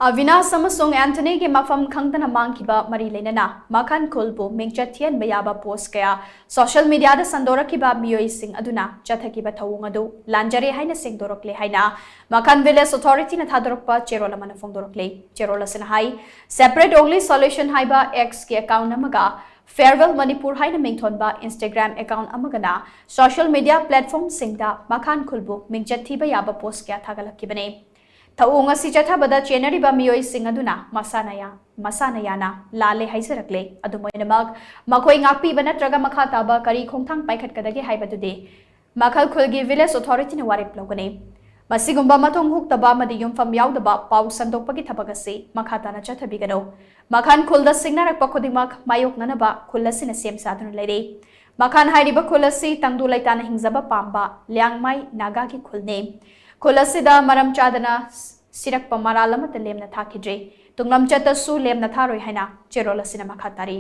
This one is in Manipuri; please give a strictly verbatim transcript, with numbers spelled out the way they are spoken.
ꯑꯕꯤꯅꯥꯁ ꯑꯃꯁꯨꯡ ꯑꯦꯟꯊꯅꯤꯒꯤ ꯃꯐꯝ ꯈꯪꯗꯅ ꯃꯥꯡꯈꯤꯕ ꯃꯔꯤ ꯂꯩꯅꯅ ꯃꯈꯥꯟ ꯈꯨꯜꯕꯨ ꯃꯤꯡꯆꯠ ꯊꯤꯍꯟꯕ ꯌꯥꯕ ꯄꯣꯁ ꯀꯌꯥ ꯁꯣꯁꯤꯌꯦꯜ ꯃꯤꯗꯤꯌꯥꯗ ꯁꯟꯗꯣꯔꯛꯈꯤꯕ ꯃꯤꯑꯣꯏꯁꯤꯡ ꯑꯗꯨꯅ ꯆꯠꯊꯈꯤꯕ ꯊꯧꯑꯣꯡ ꯑꯗꯨ ꯂꯥꯟꯖꯔꯦ ꯍꯥꯏꯅ ꯁꯦꯡꯗꯣꯔꯛꯂꯦ ꯍꯥꯏꯅ ꯃꯈꯥꯟ ꯚꯤꯂꯦꯖ ꯑꯣꯊꯣꯔꯤꯇꯤꯅ ꯊꯥꯗꯣꯔꯛꯄ ꯆꯦꯔꯣꯜ ꯑꯃꯅ ꯐꯣꯡꯗꯣꯔꯛꯂꯤ꯫ ꯆꯦꯔꯣꯜ ꯑꯁꯤꯅ ꯍꯥꯏ, Separate Only Solution ꯍꯥꯏꯕ X ꯀꯤ ꯑꯦꯀꯥꯎꯟꯠ ꯑꯃꯒ Farewell Manipur ꯍꯥꯏꯅ ꯃꯤꯡꯊꯣꯟꯕ Instagram ꯑꯦꯀꯥꯎꯟꯠ ꯑꯃꯒꯅ ꯁꯣꯁꯤꯌꯦꯜ ꯃꯤꯗꯤꯌꯥ ꯄ꯭ꯂꯦꯠꯐꯣꯔꯝꯁꯤꯡꯗ ꯃꯈꯥꯟ ꯈꯨꯜꯕꯨ ꯃꯤꯡꯆꯠ ꯊꯤꯕ ꯌꯥꯕ ꯄꯣꯁ ꯀꯌꯥ ꯊꯥꯒꯠꯂꯛꯈꯤꯕꯅꯤ꯫ ꯊꯧꯑꯣꯡ ꯑꯁꯤ ꯆꯠꯊꯕꯗ ꯆꯦꯟꯅꯔꯤꯕ ꯃꯤꯑꯣꯏꯁꯤꯡ ꯑꯗꯨꯅ ꯃꯁꯥꯅ ꯌꯥ-, ꯃꯁꯥꯅ ꯌꯥꯅ ꯂꯥꯜꯂꯦ ꯍꯥꯏꯖꯔꯛꯂꯦ꯫ ꯑꯗꯨꯝ ꯑꯣꯏꯅꯃꯛ, ꯃꯈꯣꯏ ꯉꯥꯛꯄꯤꯕ ꯅꯠꯇ꯭ꯔꯒ ꯃꯈꯥ ꯇꯥꯕ ꯀꯔꯤ ꯈꯣꯡꯊꯥꯡ ꯄꯥꯏꯈꯠꯀꯗꯒꯦ ꯍꯥꯏꯕꯗꯨꯗꯤ ꯃꯈꯜ ꯈꯨꯜꯒꯤ ꯚꯤꯂꯦꯖ ꯑꯣꯊꯣꯔꯤꯇꯤꯅ ꯋꯥꯔꯦꯞ ꯂꯧꯒꯅꯤ꯫ ꯃꯁꯤꯒꯨꯝꯕ ꯃꯊꯣꯡ ꯍꯨꯛꯇꯕ ꯑꯃꯗꯤ ꯌꯨꯝꯐꯝ ꯌꯥꯎꯗꯕ ꯄꯥꯎ ꯁꯟꯗꯣꯛꯄꯒꯤ ꯊꯕꯛ ꯑꯁꯤ ꯃꯈꯥ ꯇꯥꯅ ꯆꯠꯊꯕꯤꯒꯅꯨ꯫ ꯃꯈꯜ ꯈꯨꯜꯗ ꯁꯤꯡꯅꯔꯛꯄ ꯈꯨꯗꯤꯡꯃꯛ ꯃꯥꯌꯣꯛꯅꯅꯕ ꯈꯨꯜ ꯑꯁꯤꯅ ꯁꯦꯝ ꯁꯥꯗꯨꯅ ꯂꯩꯔꯤ꯫ ꯃꯈꯥꯟ ꯍꯥꯏꯔꯤꯕ ꯈꯨꯜ ꯑꯁꯤ ꯇꯪꯗꯨ ꯂꯩꯇꯥꯅ ꯍꯤꯡꯖꯕ ꯄꯥꯝꯕ ꯂꯤꯌꯥꯡꯃꯥꯏ ꯅꯥꯒꯥꯒꯤ ꯈꯨꯜꯅꯤ꯫ ꯈꯨꯜ ꯑꯁꯤꯗ ꯃꯔꯝ ꯆꯥꯗꯅ ꯁꯤꯔꯛꯄ ꯃꯔꯥꯜ ꯑꯃꯠꯇ ꯂꯦꯝꯅ ꯊꯥꯈꯤꯗ꯭ꯔꯤ꯫ ꯇꯨꯡꯂꯝꯆꯠꯇꯁꯨ ꯂꯦꯝꯅ ꯊꯥꯔꯣꯏ ꯍꯥꯏꯅ ꯆꯦꯔꯣꯜ ꯑꯁꯤꯅ ꯃꯈꯥ ꯇꯥꯔꯤ꯫